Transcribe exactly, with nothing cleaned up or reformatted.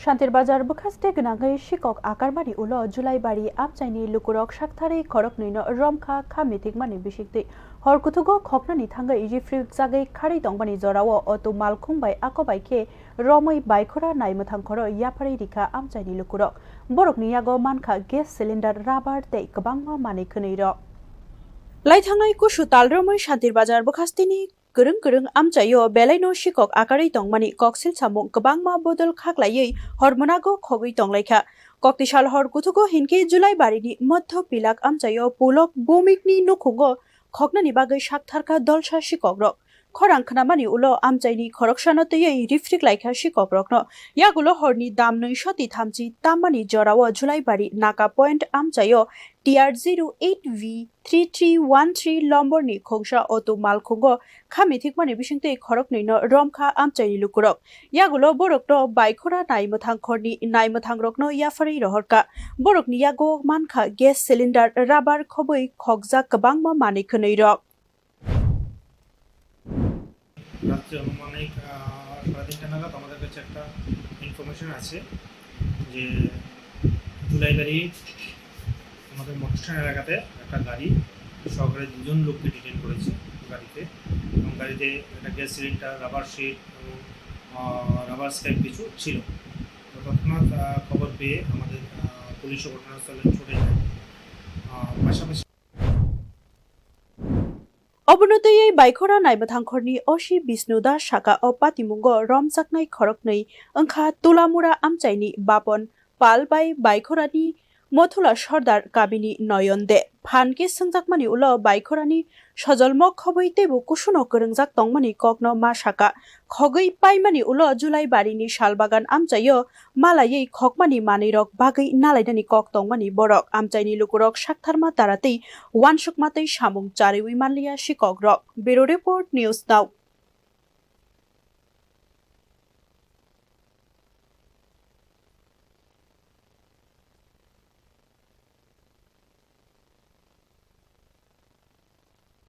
Shantir Bazar bwkhaste gwnangwi sikok akarmani ulo Julaibari amchaini lukurok saktharwi khoroknwino romkha kha mithikmani bisingtwi. Hor kuthugo khoknani thangwi rifrikjagwi kharwi tongmani jorao auto malkhung bai ako bai khe romwi baikhora naimwthang khoro yapharwi rikha amchaini lukurok. Borokni yago mankha gas cylinder, rubber tei kwbangma manwi khwnwirok. Laithangnai kusu tal romwi Shantir Bazar bwkhasteni kwrwng kwrwng amchaio belaino sikok akarwi tongmani koksil samung kwbangma bodol khaklaiwi hormonago khogwi tonglaikha. Koktisal hor kuthugo hinkhe Julaibarini Modhyo Pilak amchaio Pulok Bhowmikni nukhungo khoknani bagwi saktharkha dolsa sikokrok. Khorang khnamani ulo amchaini khoroksano twiwi rifrik laikha sikokrokno. Yagulo horni dam nwi soti thamchi tammani jorao Julaibari Naka Point amchaio T R zero eight V three three one three lomborni khungsa auto malkhungo kha mithikmani bisingtwi khoroknwino romkha amchaini lukurok. Yagulo borokno baikhora naimwthang khorni naimwthangrokno yapharwi rohorkha. Borokni yago mankha gas cylinder, rubber khobwi khokjak kwbangma manwi khwnwirok. রাত্রে আনুমানিক, আহ, সাড়ে তিনটা নাগাদ আমাদের কাছে একটা ইনফরমেশন আছে যে জুলাইবাড়ি আমাদের মটরস্ট্যান্ড এলাকাতে একটা গাড়ি সহকারে দুজন লোককে ডিটেইন করেছে গাড়িতে, এবং গাড়িতে একটা গ্যাস সিলিন্ডার, রাবার শিট এবং, আহ, রাবার স্ক্র্যাপ কিছু ছিল। তো তৎক্ষণাৎ, আহ, খবর পেয়ে আমাদের, আহ, পুলিশও ঘটনাস্থলে ছুটে যায়। আহ, পাশাপাশি Obono twiwi baikhora naimwthang khorni O C Bishnu Das saka o patimungo romjaknai khoroknwi wngkha Tulamura amchaini Bapon Pal bai baikhorani Mothula Sordar kabini Noyon De. Phan khe swngjakmani ulo baikhorani sojolmo khobwi teibo kusuno kwrwngjak tongmani kokno ma saka. Khogwi paimani ulo Julaibarini Salbagan amchaio malaiwi khokmani manwirok bagwi nalainani kok tongmani borok. Amchaini lukurok saktharma taratwi uansukma tei samung chariwi manliya sikokrok. Bureau Report, News Now.